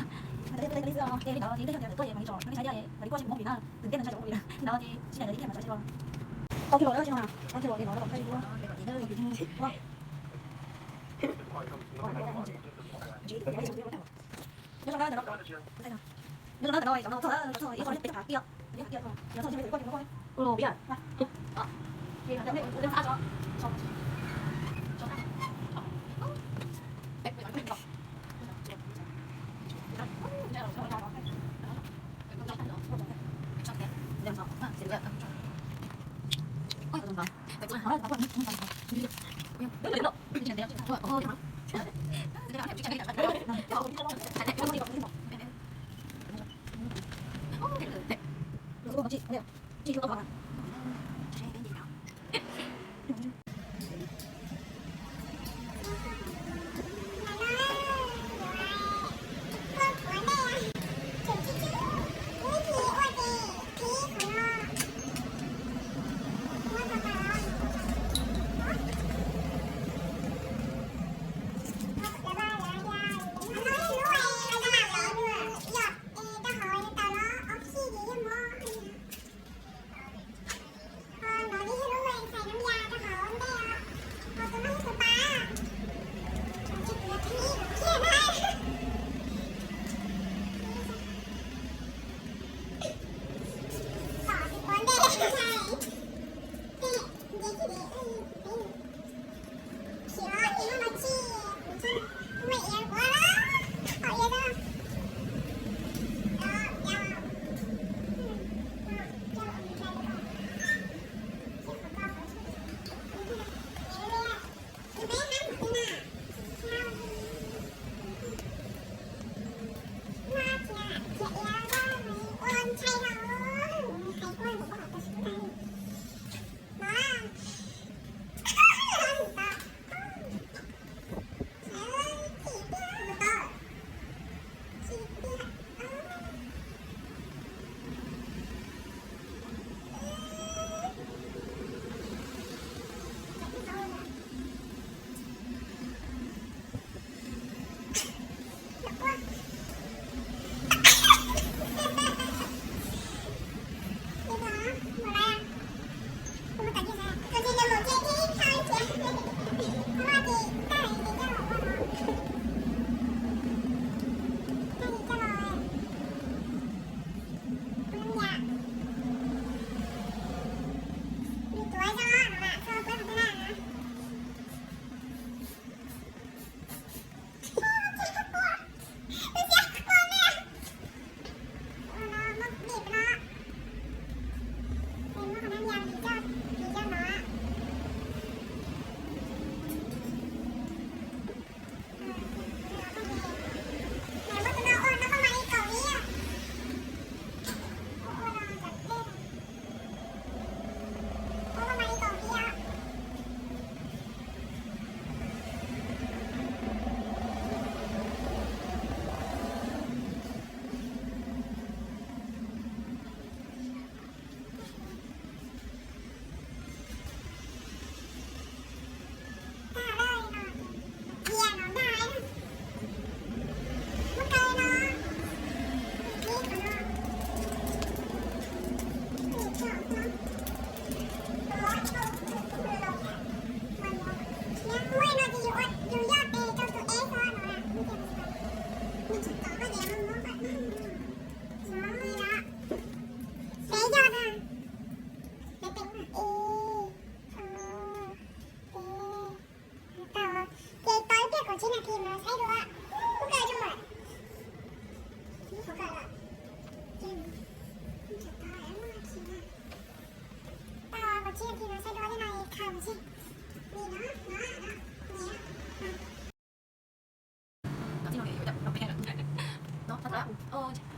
Ntawd tej peb teb li xwb os, ces li ntawd ces tej xyoo tias lawv tuaj ces mam li tso, lawv li hais tias mam li quaj ces mus movie na,ตื่นเต้น no tsis ua movie na, ntawd ces sib ntais ntawd ces mam tso xyoo. Tau kilo lawm, tau kilo lawm, tau kilo lawm, tau kilo lawm. Nyob zoo na, cov no, nyob zoo na, cov no, cov no txog, cov txog ib qho peb txog qhov tiaj, cov no txog peb txog qhov tiaj. Chínนาทีมาใช้ดูว่ากูเกิดจังหวัดนี่ผมเกิดอ่ะเจนนี่จะตายแล้วเมื่อกี้นะต่อมา chínนาทีมาใช้ดูว่ายังไงคำสินี่เนาะเนาะเนาะเนี่ย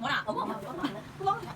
Ủa, ủa, ủa, ủa, ủa, ủa, ủa, ủa, ủa,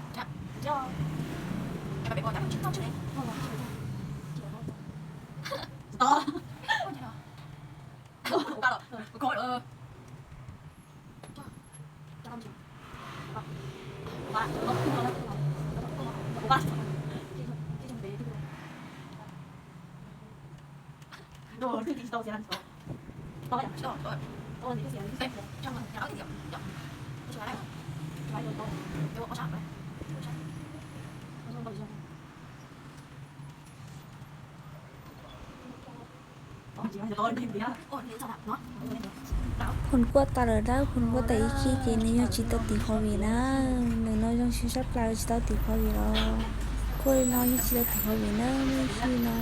Phun kuaj tas lawm dab, phun kuaj tas ib chim ces nws yog tsis tau tim qhov vim na. Nws no zoo siab sab plaws tsis tau tim qhov vim los. Kuaj li no yog tsis tau tim qhov vim na, ib chim no.